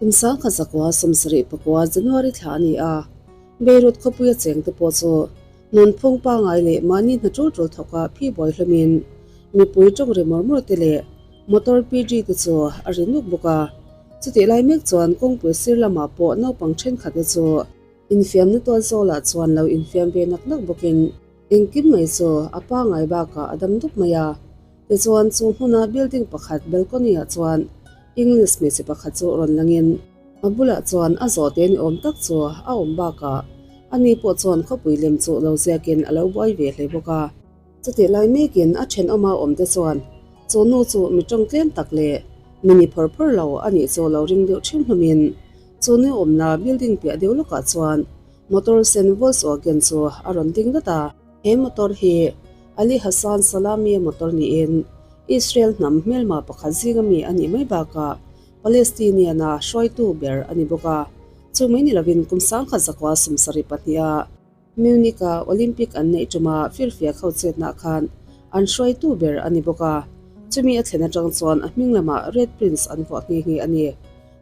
Kum 1969 January thla a ni a, Beirut khawpuia chengte pawh chu nunphung pangngai leh mahni hna tul tul thawka phi buai hlawmin mipui tawng ri mawr mawr te leh motor PG te chu a ri nuk bawk a. Chutih lai mek chuan kawngpui sir lamah pawh naupang thenkhat te chu infiamna tual zawlah chuan lo infiam ve nak nak bawkin engkim mai chu a pangngai bakah a dam dup mai a. Tichuan chu hmuna building pakhat balcony ah chuan English hmeichhe pakhat chu rawn langin a bulah chuan a zawhte ni awm tak chu a awm bakah ani pawh chuan khawpui lem chu lo ziakin a lo buai ve hle bawk a. Chutih lai mekin a thenawma awmte chuan chu nu chu mi tawng tlem tak leh mi ni phawr phawr lo a nih chu lo ring deuh ṭhim hlawmin chu nu awmna building piah deuh lawkah chuan motor sen Volkswagen chu a rawn ding dat a. He motor hi Ali Hassan Salami-a motor niin Israel hnam hmelma pakhat zinga mi a nih mai bakah Palestinian-a hruaitu ber a ni bawk a. Chu mai ni lovin kum 1972-a Munich-a Olympic an neih ṭuma firfiak ho chetnah khan an hruaitu ber a ni bawk a. Chumi a thlen aṭang chuan a hming lamah Red Prince an vuah nghe nghe a ni.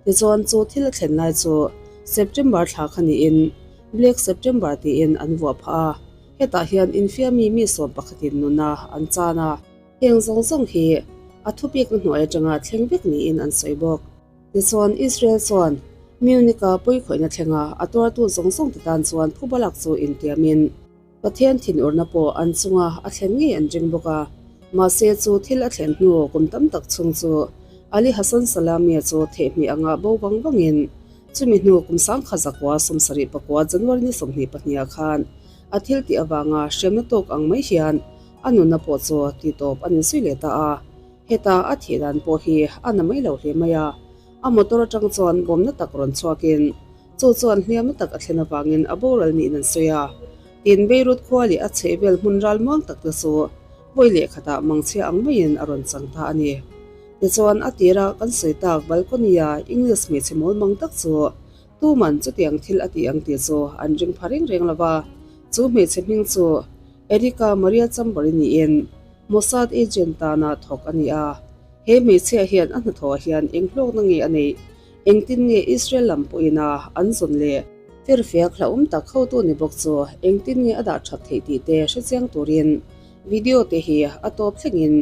Tichuan chu thil a thlen lai chu September thla kha niin Black September tiin an vuah phah a. Hetah hian infiami mi sawm pakhatin nuna an chan a, heng zawng zawng hi a thupikna hnuai atanga thleng vek niin an sawi bawk. Tichuan, Israel chuan Munich-a pawikhawihna thlenga a tuartu zawng zawngte tan chuan phubalak chu intiamin Pathian thinurna pawh an chunga a thlen ngei an ring bawk a. Mahse, chu thil a thlen hnu kum tam tak chhung chu Ali Hassan Salamia chu thehhmeh anga bo vang vangin Chumi hnu kum 1974 January ni 22 ah khan a thil tih avanga hriamna tawk ang mai hian a nunna pawh chu titawp a ninzui leh ta a. Heta a thih dan pawh hi a na mai lo hle mai a, a motor atang chuan bawmna tak rawn chhuakin chu chuan hliamna tak a thlen avangin a boral niin an sawi a. Tin, Beirut khua leh a chhehvel hmun ral muang tak te chu vawi leh khatah mangchhia ang maiin a rawn chang ta a ni. Tichuan, a tira kan sawi tak balcony-a English hmeichhe mawl mang tak chu tuman chutiang thil a ti ang tih chu an ring pha reng reng lo va. Chu hmeichhe hming chu Erika Maria Chamberi niin Mossad agent tana thawk a ni a. He hmeichhia hian a hnathawh hian eng hlawkna nge a neih? Engtin nge Israel lam pawhin a an zawn le? Firfiak hlauhawm tak hotu ni bawk chu engtin nge a dah that theih tih te hrechiang turin Video te hi a tawp thlengin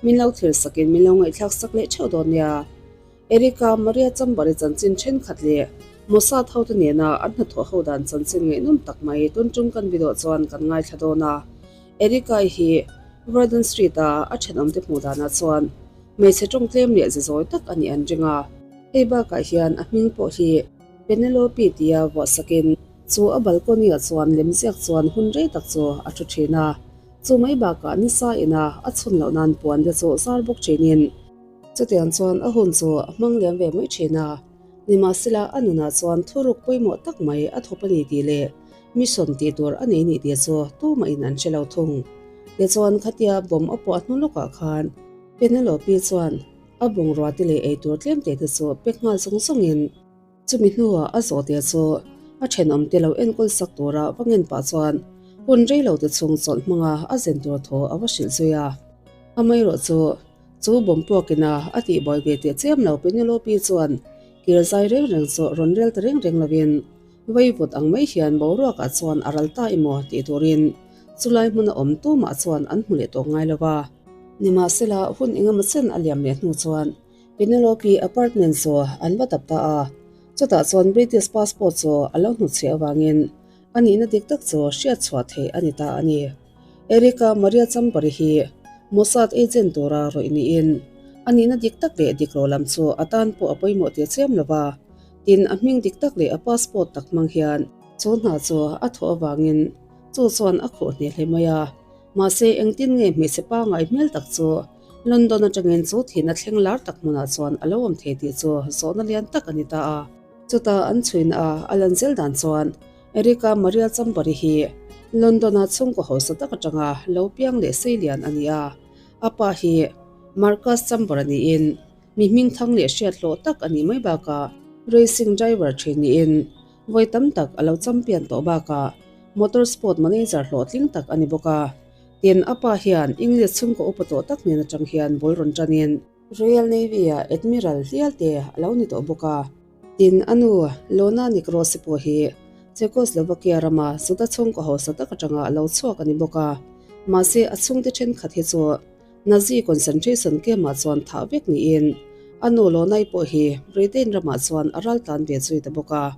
min lo thlir sakin min lo ngaihthlak sak leh theuh dawn nia. Erika Maria Chambari chanchin thenkhat leh Mossad hote nena an hnathawh ho dan chanchin ngaihnawm tak mai tun tum kan video chuan kan ngaithla dawn a. Erika hi Verdun Street a a thenawmte hmuh danah chuan hmeichhe tawng tlem leh ze zawi tak a nih an ring a. Hei bakah hian a hming pawh hi Penelope tia vuah sakin Chu a balcony-ah chuan lemziak chuan hun rei tak chu a thu thin a, chu mai bakah nisa ina a chhun loh nan puan te chu zar bawk thinin chutiang chuan a hun chu a hmang liam ve mai thin a. Nimahsela a nunah chuan thuruk pawimawh tak mai a thawp a ni tih leh mission tih tur a nei nih tih chu tumahin an hre lo thung. Tichuan khatia bomb a puah hnu lawkah khan Penelope chuan a bungrua te leh eitur tlem te te chu pe nghal zawng zawngin, Chumi hnuah a zawhte chu a thenawmte lo enkawl sak tura va ngen pah chuan hun rei lo te chhung chawlh hmanga a zen tur thaw a va hrilh zui a. Amaherawh chu, chu bawm puakina a tihbuai ve teh chiam lo Penelope chuan kir zai reng reng chu rawn rel ta reng reng lovin vaivut ang mai hian boruakah chuan a ral ta emaw tih turin chulai hmuna awm tumah chuan an hmu leh tawh ngai lo va. Nimahsela, hun engemaw chen a liam leh hnu chuan Penelope apartment chu an va dap ta a, chutah chuan British passport chu a lo hnutchhiah avangin a nihna dik tak chu hriat chhuah theih a ni ta a ni. Erika Maria Chambari hi Mossad agent tura rawih niin a nihna dik tak leh dik lo lam chu a tan pawh a pawimawh teh chiam lo va, tin a hming dik tak leh a passport tak hmang hian chu hna chu a thawh avangin chu chuan a khuh hneh hle mai a. Mahse engtin nge hmeichhe pangngai hmel tak chu London atangin chu thihna thleng lar tak hmunah chuan a lo awm thei tih chu zawhna lian tak a ni ta a. Chuta an chhuina a a lan zel dan chuan Erika Maria Chambari hi London-a chhungkaw hausa tak atanga lo piang leh sei lian a ni a. A pa hi Marcus Chamber a niin mi hmingthang leh hriat hlawh tak a nih mai bakah racing driver thin niin Vawi tam tak a lo champion tawh bakah motor sport manager hlawhtling tak a ni bawk a. Tin, a pa hian English chhungkaw upa tawh tak hnen atang hian bul rawn tanin Royal Navy-a Admiral hlial te a lo ni tawh bawk a. Tin, a nu, Lona Nikrosi pawh hi Czechoslovakia rama Juda chhungkaw hausa tak atanga a lo chhuak a ni bawk a. Mahse, a chhungte thenkhat hi chu Nazi concentration camp-ah chuan thah vek niin a nu Lonai pawh hi Britain ramah chuan a ral tlan ve zui ta bawk a.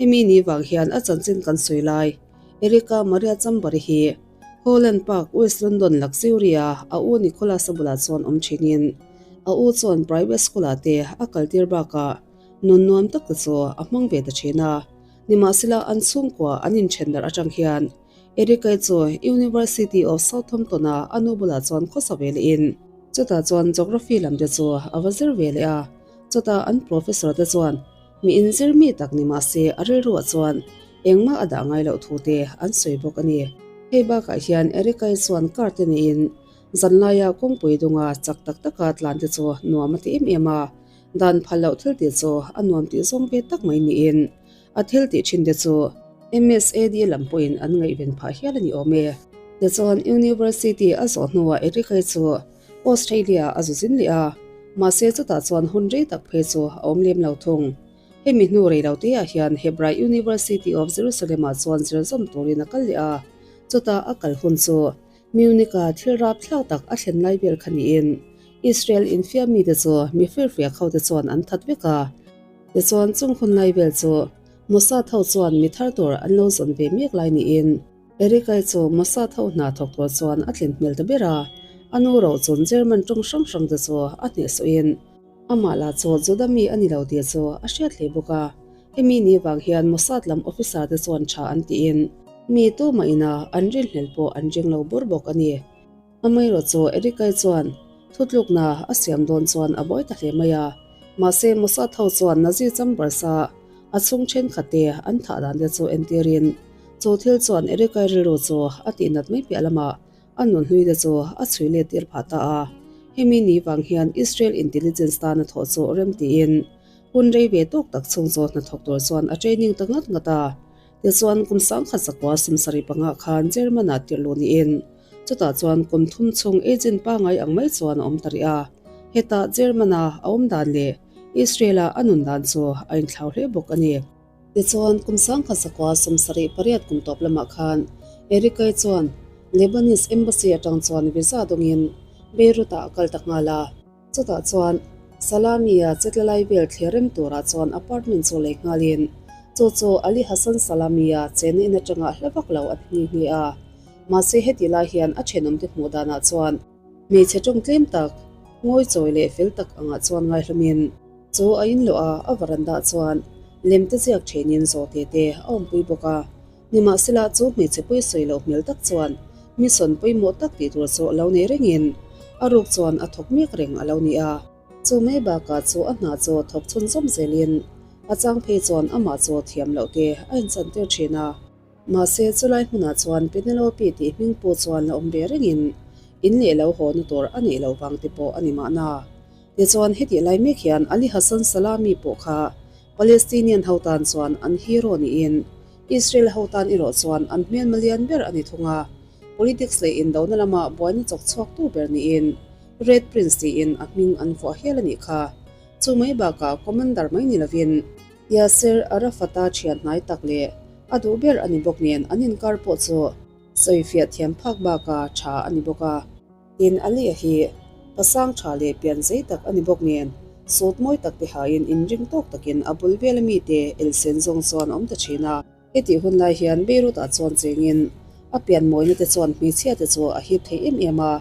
Hemi ni vang hian a chanchin kan sawi lai Erika Maria Chambari hi Holland Park, West London Luxury-a a u Nicholas-a bulah chuan awm thinin a u chuan private school-ah te a kaltir bakah nun nuam tak te chu a hmang ve ta thin a. Nimahsela an chhungkua an inthen darh atang hian Erika-i chu University of Southampton-a a nu bulah chuan khawsa ve lehin chutah chuan Geography lam te chu a va zir ve leh a. Chutah an professor te chuan Mi inzir mi tak ni mah se a rilruah chuan engmah a dah ngai loh thu te an sawi bawk a ni. Hei bakah hian Erika-i chuan car te neiin zanlaia kawngpui dunga chak tak taka tlan te chu nuam a ti em em a, dan phal loh thil tih chu a nuam tih zawng ve tak mai niin a thil tih thin te chu MSAD lam pawhin an ngaihven phah hial a ni awm e. Tichuan University a zawh hnuah Erika-i chu Australia a zu zin leh a, mahse chutah chuan hun rei tak phei chu a awm lem lo thung. Hemi hnu rei lo teah hian Hebrai University of Jerusalem-ah chuan zir zawm turin a kal leh a, chutah a kal hun chu Munich-a thil rapthlak tak a thlen lai vel kha niin Israel infiam mite chu mi firfiak hote chuan an that vek a. Tichuan chung hun lai vel chu Mossad ho chuan mi thar tur an lo zawn ve mek lai niin, Erikai chu Mossad ho hna thawk tur chuan a tlin hmel ta ber a, a nu ro chun German tawng hrang hrang te chu a hnehsawhin amah lah chu Juda mi a ni lo tih chu a hriat hle bawk a. Hemi ni vang hian Mossad lam officer te chuan tha an tiin mi tumah ina an rinhlel pawh an ring lo bur bawk a ni. Amaherawh chu Erikai chuan thutlukna a siam dawn chuan a buai ta hle mai a, mahse Mossad ho chuan Nazi chambers a a chhung thenkhat te an thah dan te chu entirin chu thil chuan Erikai rilru chu a tihnat mai piah lamah a nun hlui te chu a chhui let tir phah ta a. Hemi ni vang hian Israel intelligence tana thawh chu rem tiin hun rei ve tawk tak chhung chu hnathawk tur chuan a training ta ngat ngat a. Tichuan kum sangkhat zakua sumsarih pangah khan German-ah tirh luh niin Chutah chuan kum thum chhung agent pangai ang mai chuan a awm ta rih a. Hetah German-a a awm dan leh Israel-a a nun dan chu a inthlau hle bawk a ni. Tichuan, kum sangkhat zakua 78 kum tawp lamah khan Erikay chuan Lebanese Embassy atang chuan visa dawngin Beirut-ah a kal ta nghal a. Chutah chuan Salami-a chetla lai vel thlir rem turah chuan apartment chu lei nghalin chu chu Ali Hassan Salami-a chenna in atanga hla vak lo a ti nghe nghe a. Mahse heti lai hian a thenawmte hmuh danah chuan hmeichhe tawng tlem tak, ngawi chawi leh fel tak angah chuan ngaihlawmin chu a inluah a, a varandah chuan lemte ziak thenin zawhte te a awmpui bawk a. Nimahsela chu hmeichhe pawi sawi loh hmel tak chuan mi sawn pawimawh tak tih tur chu a lo nei rengin a ruk chuan a thawk mek reng a lo ni a. Chu mai bakah chu a hna chu thawk chhun zawm zelin a chang phei chuan amah chu thiam loh te a inchantir thin a. Mahse chulai hmunah chuan Penelope tih hming pawh chuan la awm ve rengin in leh lo haw na tur a neih loh vang te pawh a ni mahna. Tichuan hetih lai mek hian Ali Hassan Salami pawh kha Palestinian ho tan chuan an hero niin Israel ho tan erawh chuan an hmelma lian ber a ni thung a, politics leh indona lama buaina chawk chhuaktu ber niin Red Prince tiin a hming an vuah hial a nih kha. Chu mai bakah commander mai ni lovin Yasser Arafat-a thian hnai tak leh a duh ber a ni bawk nen an inkar pawh chu sawifiah thiam phak baka tha a ni bawk a. Tin, Alia hi pasang tha leh pian zei tak a ni bawk nen, sut mawi tak te hain inring tawk takin a bul vela mite elsen zawng chuan a awm ta thin a. Hetih hun lai hian Beirut-ah chuan chengin a pian mawina te chuan hmeichhia te chu a hip thei em em a.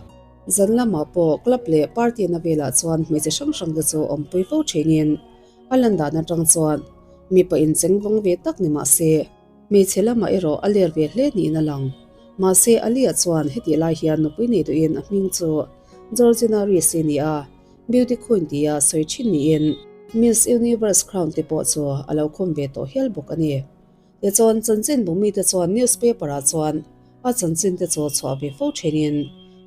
Zan lamah pawh club leh party na velah chuan hmeichhe hrang hrang te chu awmpui fo thinin a lan dan atang chuan mipa incheng vawng ve tak ni mah se, Hmeichhe lamah erawh a ler ve hle niin a lang. Mahse, Alia chuan hetih lai hian nupui nei duhin a hming chu Georgina Rees-i ni a, Beauty Queen tia sawi thin niin Miss Universe crown te pawh chu a lo khawm ve tawh hial bawk a ni. Tichuan, chanchin bumite chuan newspaper-ah chuan A chanchin te chu chhuah ve fo thenin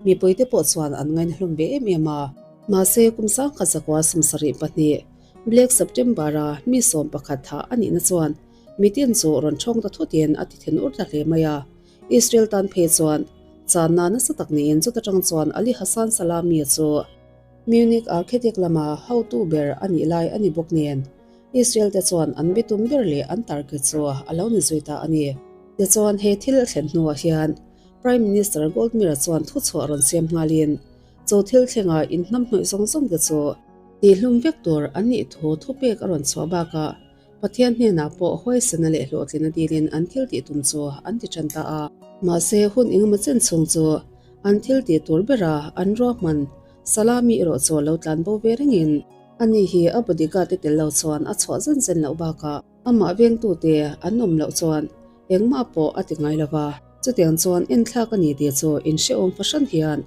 mipui te pawh chuan an ngaina hlum ve em em a. Mahse, kum sangkhat zakua 72 Black September-a mi 11 thah a nihna chuan mitin chu rawn thawng ta thutin a ti then ur ta hle mai a. Israel tan phei chuan channa nasa tak niin chuta tang chuan Ali Hassan Salami-a chu Munich architect lama hotu ber a nih lai a ni bawk nen. Israel te chuan an bitum ber leh an target chu a lo ni zui ta a ni. Tichuan he thil a thlen hnuah hian Prime Minister Goldmir-a chuan thuchhuah rawn siam nghalin chu thil thlenga inhnamhnawih zawng zawng te chu tihlum vek tur an nih thu thupek a rawn chhuah bakah Pathian hnenah pawh huaisena leh hlawhtlina dilin an thil tih tum chu an ti tan ta a. Mahse hun engemaw chen chhung chu an thil tih tur bera an ruahman Salami erawh chu lo tlan bo ve rengin ani hi a bodyguard te tel lo chuan a chhuah zen zen loh bakah amah vengtute an awm loh chuan engmah pawh a ti ngai lo va. Chutiang chuan enthlak a ni tih chu inhrehawm fahran hian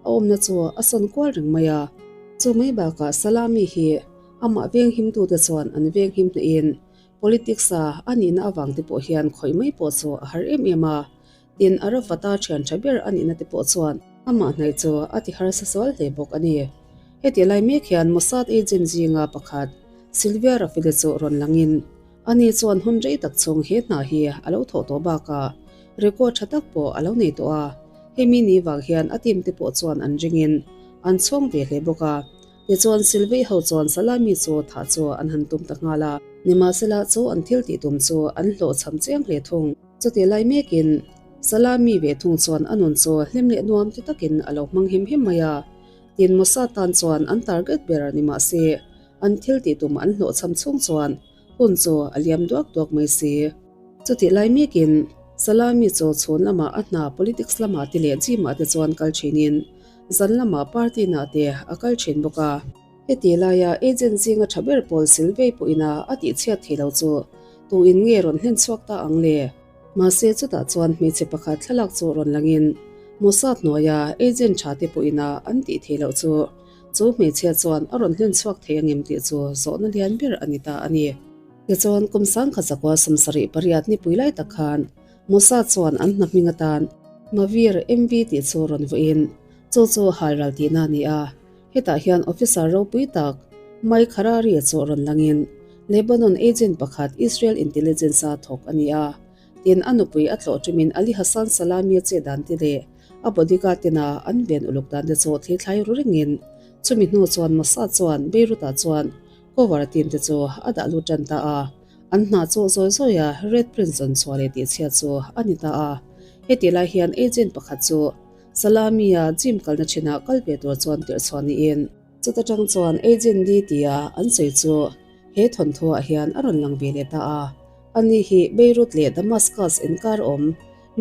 a awmna chu a sawn kual reng mai a. Chu mai bakah Salami hi amah venghimtute chuan an venghim hnahin politics-a a nihna avang te pawh hian khawih mai pawh chu a har em em a. Tin, Arafat-a thian tha ber a nihna te pawh chuan amah hnaih chu a ti harsa sual hle bawk a ni. Heti lai mek hian Mossad agent zinga pakhat Sylvia Rafile chu rawn langin ani chuan hun rei tak chhung he hna hi a lo thawh tawh bakah record tha tak pawh a lo nei tawh a. Hemi ni vang hian a team te pawh chuan an ringin an chhawng ve hle bawk a. Tichuan Sylvie ho chuan Salami chu thah chu an han tum ta nghal a. Nimahsela chu an thil tih tum chu an hlawhchham chiang hle thung. Chutih lai mekin Salami ve thung chuan a nun chu hlim leh nuam ti takin a lo hmang him him mai a. Tin Mossad tan chuan an target ber ni mahse an thil tih tum an hlawhchham chhung chuan hun chu a liam duak duak mai si. Chutih lai mekin Salami chu chhun lamah a hna politics lamah te leh gym ah te chuan kal thinin zan lamah party nah te a kal thin bawk a. Heti laia agent zinga tha ber pawl Silvey pawhin a a tihchhiat thei lo chu tuin nge rawn hlen chhuak ta ang le? Mahse chutah chuan hmeichhe pakhat thlalak chu rawn langin Mossad hnuaia agent tha te pawhin a an tih thei loh chu chu hmeichhia chuan a rawn hlen chhuak thei angem tih chu zawhna lian ber a ni ta a ni. Tichuan kum sangkhat zakua 78 nipui lai tak khan Mossad chuan an hna hming atan Mavir MV tih chu rawn vuahin chu chu halral tihna a ni a. Hetah hian officer ropui tak Mike Harari-a chu rawn langin Lebanon agent pakhat Israel intelligence-a thawk a ni a. Tin, a nupui a tlawh ṭumin Ali Hassan Salami-a che dan te leh a bodyguard tena an ven uluk dan te chu thlithlai ru rengin chumi hnu chuan Mossad chuan Beirut-ah chuan cover team te chu a dah lut ṭan ta a. An hna chu zawi zawia Red Prince rawn chhuah leh tihchhiat chu a ni ta a. Hetih lai hian agent pakhat chu Salami-a gym kalna thinah kal ve tur chuan tirh chhuah niin, chuta tang chuan Agent D tia an sawi chu he thawnthuah hian a rawn lang ve leh ta a. Ani hi Beirut leh Damascus inkar awm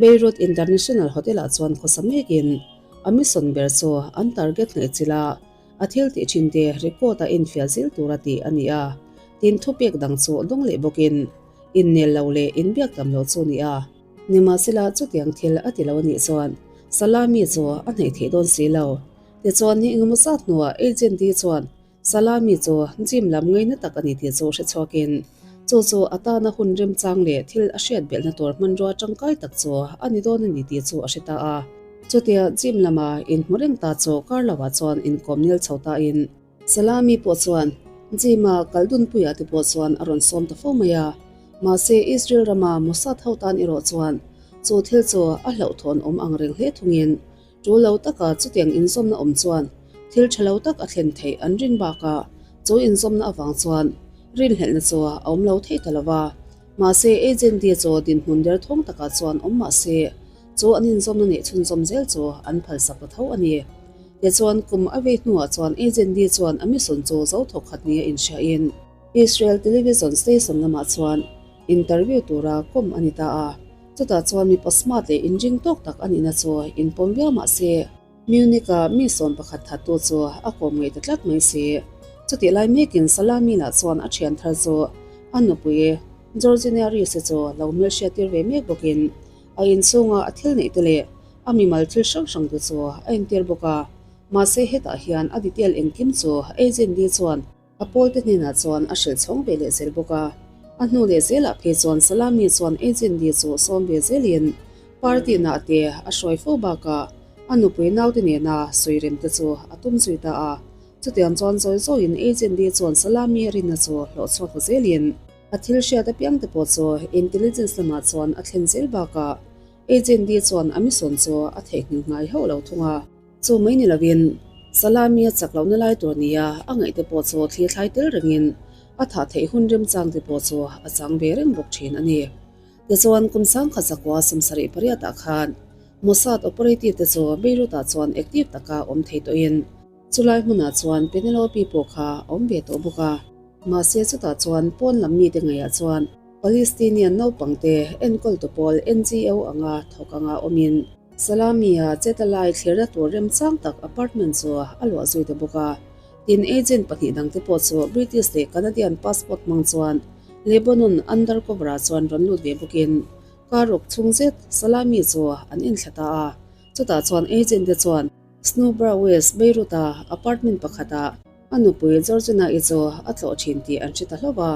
Beirut International Hotel-ah chuan khawsa mekin a mission ber chu an target hnaih chilh a, a thil tih thin te record a infiah zil tura tih a ni a. Tin, thupek dang chu dawng leh bawkin innel lo leh inbiak tam lo chu ni a. Nimahsela chutiang thil a ti lo a nih chuan Salami chu a hnaih theih dawn si lo. Tichuan ni engemaw zat hnuah agent hi chuan Salami chu gym lam ngaina tak a ni tih chu hre chhuakin chu chu a tana hun remchang leh thil a hriat belhna tur hmanrua tangkai tak chu a ni dawn a ni tih chu a hre ta a. Chutia gym lama inhmu reng ta chu kar loah chuan inkawm nil chho tain Salami pawh chuan Gym-a kal dunpuiah te pawh chuan a rawn sawm ta fo mai a. Mahse, Israel rama Mossad ho tan erawh chuan chu thil chu a hlauhthawn awm ang reng hle thungin tul lo taka chutiang inzawmna awm chuan thil tha lo tak a thlen theih an rin bakah chu inzawmna avang chuan rinhlelhna chu a awm lo thei ta lo va. Mahse, agent D chu dinhmun derthawng takah chuan awm mah se, chu an inzawmna neih chhunzawm zel chu an phalsak ta tho a ni. Tichuan, kum a vei hnuah chuan agent D chuan a mission chu zo thawk khat nia inhriain Israel television station lamah chuan interview tura kawm a ni ta a. Chutah chuan mipa smart leh inring tawk tak a nihna chu inpawm viau mah se, Munich-a mi 11 thattu chu a kawm ngei ta tlat mai si. Chutih lai mekin Salami lah chuan a thian thar chu a nupui Georgina Rees-i chu lo hmelhriat tir ve mek bawkin a inchhunga a thil neih te leh a mimal thil hrang hrang te chu a entir bawk a. Mahse hetah hian a detail engkim chu agent D chuan A pawlte hnenah chuan a hrilh chhawng ve leh zel bawk a. A hnu leh zelah phei chuan Salami chuan agent D chu sawm ve zelin party nah te a hruai fo bakah a nupui naute nena sawi rem te chu a tum zui ta a. Chutiang chuan zawi zawiin agent D chuan Salami rinna chu hlawh chhuak ta zelin a thil hriat apiang te pawh chu intelligence lamah chuan a thlen zel bakah agent D chuan a mission chu a theihnghilh ngai hauh lo thung a. Chu mai ni lovin, Salami a chak lohna lai tur nia a ngaihte pawh chu thli thlai tel rengin A thah theih hun remchang te pawh chu a chang ve reng bawk thin a ni. Tichuan, kum 1900 78 ah khan Mossad operative te chu Beirut ah chuan active taka awm thei tawhin chulai hmunah chuan Penelope pawh kha a awm ve tawh bawk a. Mahse chutah chuan pawn lam mite ngeiah chuan Palestinian naupangte enkawltu pawl NGO anga thawk anga awmin Salami-a chetalai thlirna tur remchang tak apartment chu a luah zui ta bawk a. Tin, agent pahnih dangte pawh chu British leh Canadian passport hmang chuan Lebanon undercover-ah chuan rawn lut ve bawkin car rawk chhung zet Salami chu an inthla ta a. Chutah chuan agent te chuan Snowbra West, Beirut-a apartment pakhatah a nupui Georgina-i chu a tlawh thin tih an hre ta hlauh a.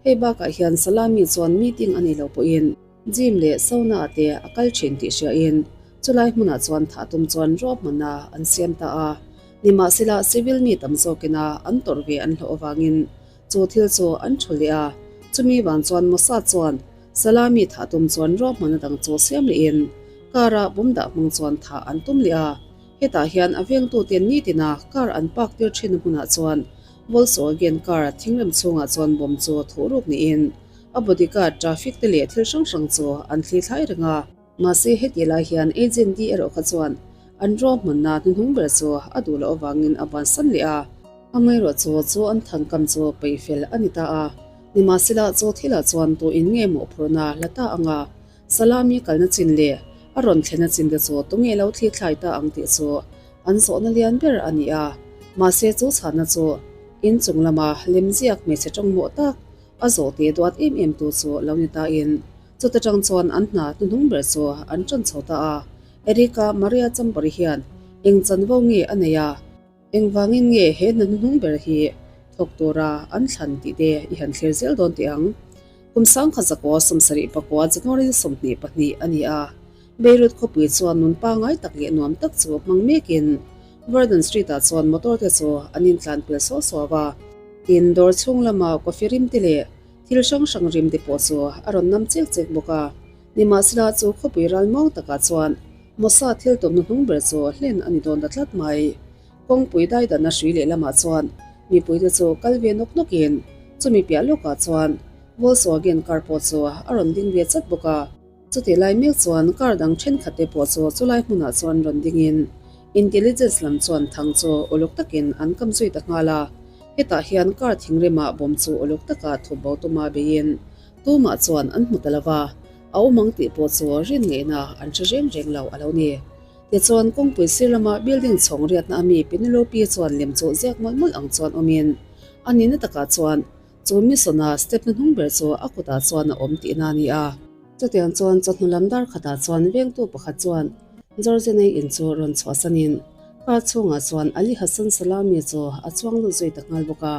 Hei bakah hian Salami chuan meeting a nei lo pawhin Gym leh sauna te a kal thin tih hriain chulai hmunah chuan thah tum chuan ruahmanna an siam ta a. Nimahsela civil mi tam zawkina an tawrh ve an hlawh avangin chu thil chu an thu leh a. Chumi vang chuan Mossad chuan Salami thah tum chuan ruahmanna dang chu siam lehin car-a bawm dah hmang chuan thah an tum leh a. Hetah hian a vengtute nitina car an park tir thin hmunah chuan Volkswagen car thingrem chhungah chuan bomb chu thuh ruk niin A bodyguard traffic te leh thil hrang hrang chu an thli thlai reng a. Mahse heti lai hian agent D erawh kha chuan an ruahmanna hnuhnung ber chu a duh loh avangin a bansan leh a. Amaherawh chu chu an thangkam chu peih fel a ni ta a. Nimahsela chu thilah chuan tu in nge mawhphurhna la ta ang a, Salami kalna chin leh a rawn thlenna chin te chu tunge lo thli thlai ta ang tih chu an zawhna lian ber a ni a. Mahse chu chhanna chu inchung lama lemziak hmeichhe tawngmawh tak A zawh teh duat em em tu chu lo ni ta in chuta tang chuan an hna hnuhnung ber chu an tan chho ta a. Erika Maria Chambari hian eng chanvo nge a nei a, engvangin nge he hna hnuhnung ber hi thawk tura an thlan tih te i han thlir zel dawn teh ang. Kum 1979 January 22 a ni a, Beirut khawpui chuan nun pangai tak leh nuam tak chu hmang mekin Verdun Street ah chuan motor te chu an intlan pel suau suau a. Tin, dawr chhung lama coffee rim te leh thil hrang hrang rim te pawh chu a rawn nam chek chek bawk a. Nimahsela chu khawpui ral mawng takah chuan Mossad thil tumna hnung ber chu hlen a ni dawn ta tlat mai. Kawngpui daidanna hrui leh lamah chuan mipui te chu kal ve nawk nawkin chumi piah lawkah chuan Volkswagen car pawh chu a rawn ding ve chat bawk a. Chutih lai mek chuan car dang thenkhat te pawh chu chulai hmunah chuan rawn dingin Intelligence lam chuan thang chu uluk takin an kam zui ta nghal a. Hetah hian car thingrima bawm chu uluk taka thup bo tuma beiin tumah chuan an hmu ta lo va, a awm ang tih pawh chu rin ngeihna an hre reng reng lo a lo ni. Tichuan kawngpui sir lama building chhawng riatna ami Penelope chuan lem chu ziak mawlh mawlh ang chuan awmin a nihna takah chuan Chu Mission-a step na hnung ber chu a kutah chuan a awm tihna a ni a. Chutiang chuan chawhnu lam dar khatah chuan vengtu pakhat chuan Georgianei in chu rawn chhuahsanin car chhungah chuan Ali Hassan Salami chu a chuang lut zui ta nghal bawk a.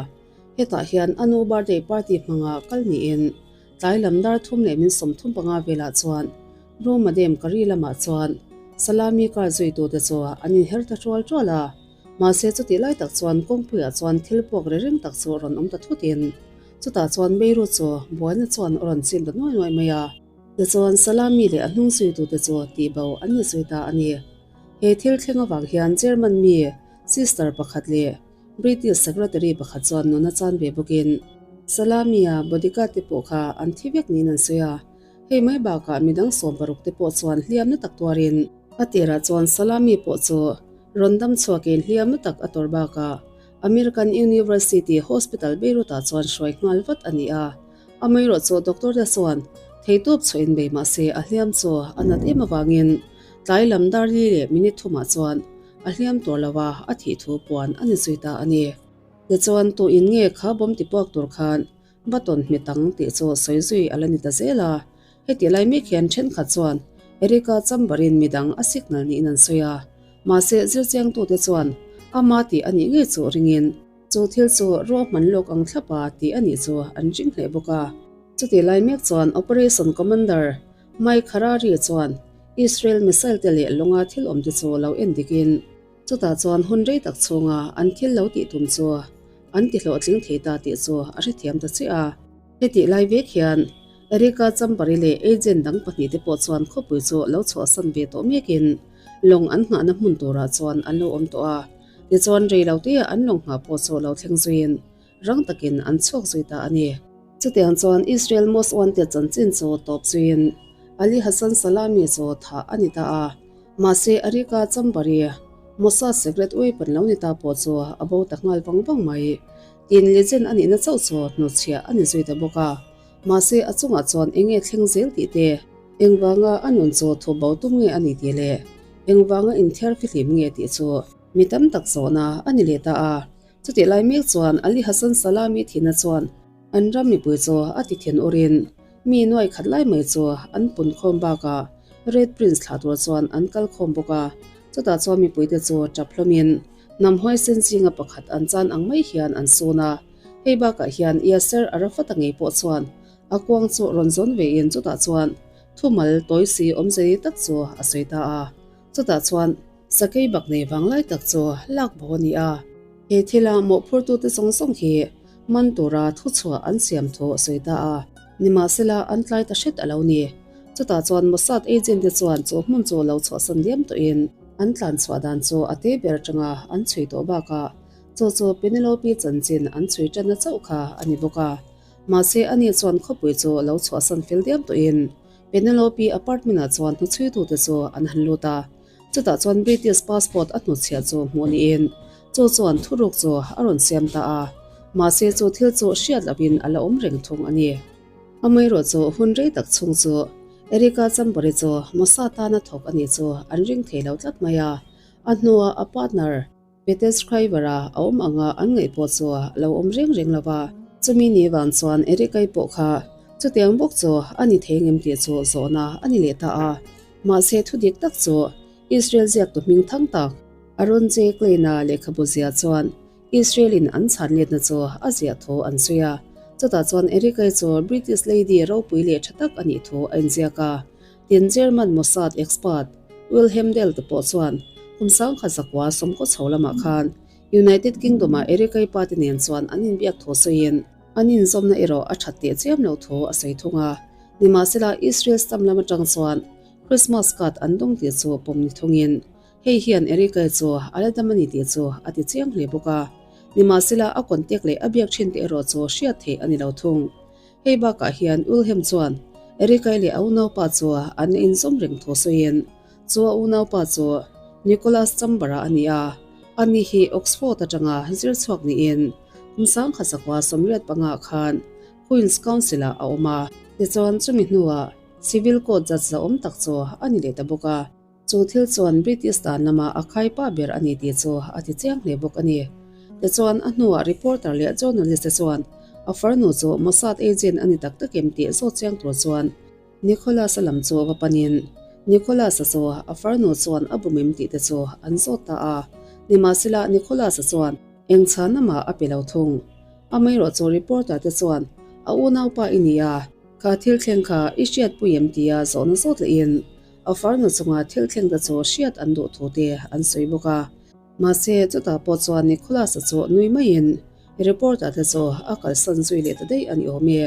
Hetah hian a nu birthday party hmanga kal niin tlai lam dar thum leh min 35 velah chuan Roma Dam Kari lamah chuan Salami car zuitute chu an inher ta tual tual a. Mahse chutih lai tak chuan kawngpuiah chuan thil puak ri ring tak chu rawn awm ta thutin chutah chuan Beirut chu buaina chuan a rawn chim ta nuai nuai mai a. Tichuan Salami leh a hnung zuitute chu tihbo an ni zui ta a ni. He thil thleng avang hian German mi sister pakhat leh British secretary pakhat chuan nuna chan ve bawkin Salami-a bodyguard te pawh kha an thi vek niin an sawi a. Hei mai bakah midang 60 te pawh chuan hliamna tak tuarin a tirah chuan Salami pawh chu Rawn dam chhuakin hliamna tak a tawrh bakah American University Hospital Beirut-ah chuan hruai nghal vat a ni a. Amaherawh chu doctor te chuan theihtawp chhuahin bei mah se a hliam chu a nat em avangin tlai lam dar li leh minute thumah chuan a hliam tur lo a, a thih thu puan a ni zui ta a ni. Tichuan, tu in nge kha bawm tipuak tur khan Button hmet ang tih chu sawi zui a la ni ta zel a. Heti lai mek hian thenkhat chuan Erika chamber-in midang a signal niin an sawi a. Mahse, zirchiangtute chuan ama tih a nih ngei chu ringin chu thil chu ruahman lawk ang thlapa tih a nih chu an ring hle bawk a. Chutih lai mek chuan Operation Commander Mike Harari chuan Israel missile te leh lawnga thil awmte chu lo en dikin chutah chuan hun rei tak chhunga an thil lo tih tum chu an ti hlawhtling thei ta tih chu a hrethiam ta chiah a. Hetih lai vek hian Erika Chambari leh agent dang pahnihte pawh chuan khawpui chu lo chhuahsan ve tawh mekin lawng an nghahna hmun turah chuan an lo awm tawh a. Tichuan rei lo te an lawng nghah pawh chu lo thleng zuiin. rang takin an chhuak zui ta a ni. Chutiang chuan Israel Most Wanted chanchin chu tawp zuiin Ali Hassan Salami chu thah a ni ta a, mahse Arika Chambari, Mossad secret weapon lo ni ta pawh chu a bo ta nghal vang vang mai. Tin legend a nihna chauh chu hnutchhiah a ni zui ta bawk a, mahse a chungah chuan eng nge thleng zel tih te, engvanga a nun chu thup bo tum nge a ni tih leh engvanga inthiar fihlim nge tih chu mi tam tak zawhna a ni leh ta a. Chutih lai mek chuan Ali Hassan Salami thihna chuan an ram mipui chu a ti then urin mi nuai khat lai mai chu an pun khawm bakah Red Prince thlah tur chuan an kal khawm bawk a, chutah chuan mipuite chu tap hlawmin hnam huaisen zinga pakhat an chan ang mai hian an sun a. Hei bakah hian Yasser Arafat-a ngei pawh chuan a kuang chu rawn zawn vein chutah chuan thumal tawi si awmzei tak chu a sawi ta a. Chutah chuan sakei bak nei vanglai tak chu lak bo a ni a. He thila mawhphurtute zawng zawng hi man tura thuchhuah an siam thu a sawi ta a. Nimahsela an tlai ta hret a lo ni. Chutah chuan Mossad agent te chuan chu hmun chu lo chhuahsan diam tawhin an tlan chhuah dan chu a te ber atanga an chhui tawh bakah chu chu Penelope chanchin an chhui tanna chauh kha a ni bawk a. Mahse ani chuan khawpui chu lo chhuahsan fel diam tawhin Penelope apartment-ah chuan hnuchhuitute chu an han lut a, chutah chuan British passport a hnutchhiah chu hmuh niin chu chuan thuruk chu a rawn siam ta a, mahse chu thil chu hriat lohin a la awm reng thung a ni. Amaherawh chu hun rei tak chhung chu Erika Chambari chu Mossad tana thawk a nih chu an ring thei lo tlat mai a, a hnua a partner, Peter Scriver-a a awm anga an ngaih pawh chu a lo awm reng reng lo va. Chumi ni vang chuan Eric-i pawh kha chutiang bawk chu a ni thei ngem tih chu zawhna a ni leh ta a. Mahse thu dik tak chu Israel ziaktu hming thang tak Aaron J. Klein-a lehkhabu ziah chuan Israel-in an chhan letna chu a ziah thu an sawi a. Chutah chuan Eric-i chu British lady ropui leh tha tak a nih thu a inziak a. Tin, German Mossad expert Wilhelm Dell te pawh chuan kum sangkhat zakua sawmkaw chho lamah khan United Kingdom-ah Eric-i pa te nen chuan an inbiak thu sawiin an inzawmna erawh a that teh chiam lo thu a sawi thung a. Nimahsela, Israel stam lam atang chuan Christmas card an dawng tih chu pawm ni thungin hei hian Eric-i chu a la dam a ni tih chu a ti chiang hle bawk a. Nimahsela, a contact leh a biak thin te erawh chu hriat theih a ni lo thung. Hei bakah hian Wilhelm chuan Erica-i leh a unaupa chu an inzawm reng thu sawiin chu a unaupa chu Nicholas Chamber-a a ni a, ani hi Oxford atanga zir chhuak niin kum sangkhat zakua 85 ah khan Queen's Council-ah a awm a. Tichuan chumi hnuah Civil Court judge zahawm tak chu a ni leh ta bawk a. Chu thil chuan British dan lama a khaipa ber a ni tih chu a ti chiang hle bawk a ni. Tichuan, a hnuah reporter leh journalist te chuan a farnu chu Mossad agent a ni tak tak em tih zawt chiang tur chuan Nicholas-a lam chu va panin Nicholas-a chu a farnu chuan a bum em tih te chu an zawt ta a. Nimahsela, Nicholas-a chuan eng chhanna mah a pe lo thung. Amaherawh chu reporter te chuan a unaupa i ni a, kha thil thleng kha i hriatpui em tia zawhna zawt lehin A farnu chunga thil thleng te chu hriat an duh thu te an sawi bawk a. Mahse, chutah pawh chuan Nicholas-a chu nui maiin reporter te chu a kalsan zui leh ta daih a ni awm e.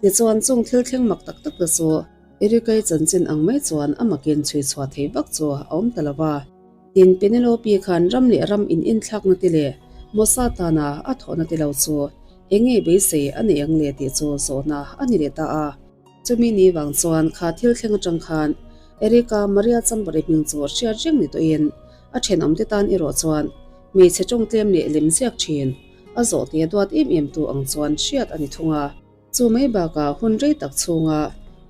Tichuan, chung thil thleng mak tak tak te chu Erica-i chanchin ang mai chuan a makin chhui chhuah thei vak chu a awm ta lo va. Tin, Penelope khan ram leh ram in inthlakna te leh Mossad tana a thawhna te lo chu eng nge beisei a nei ang le tih chu zawhna a ni leh ta a. Chumi ni vang chuan kha thil thleng atang khan Erika Maria Chambari hming chu hriat reng ni tawhin a thenawmte tan erawh chuan hmeichhe tawngtlem leh lem ziak thin a zawh te duat em em tu ang chuan hriat a ni thung a. Chu mai bakah hun rei tak chhunga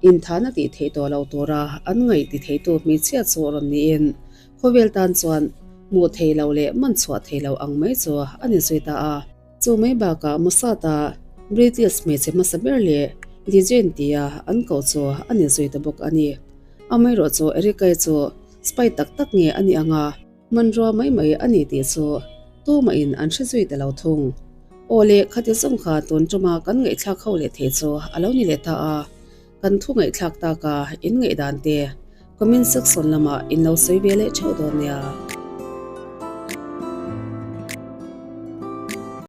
inthahna tih theih tawh lo tura an ngaih ti theitu hmeichhia chu rawn niin khawvel tan chuan hmuh thei lo leh man chhuah thei lo ang mai chu a ni zui ta a. Chu mai bakah Mossad-a British hmeichhe hmasa ber leh Legend tia an koh chu a ni zui ta bawk a ni. Amaherawh chu Erica-i chu spy tak tak nge a nih anga hmanrua mai mai a ni tih chu tumahin an hre zui ta lo thung. Aw le, khati zawng kha tun tuma kan ngaihthlak ho leh thei chu a lo ni leh ta a, kan thu ngaihthlak taka in ngaihdan te comment section lamah in lo sawi ve leh theuh dawn nia.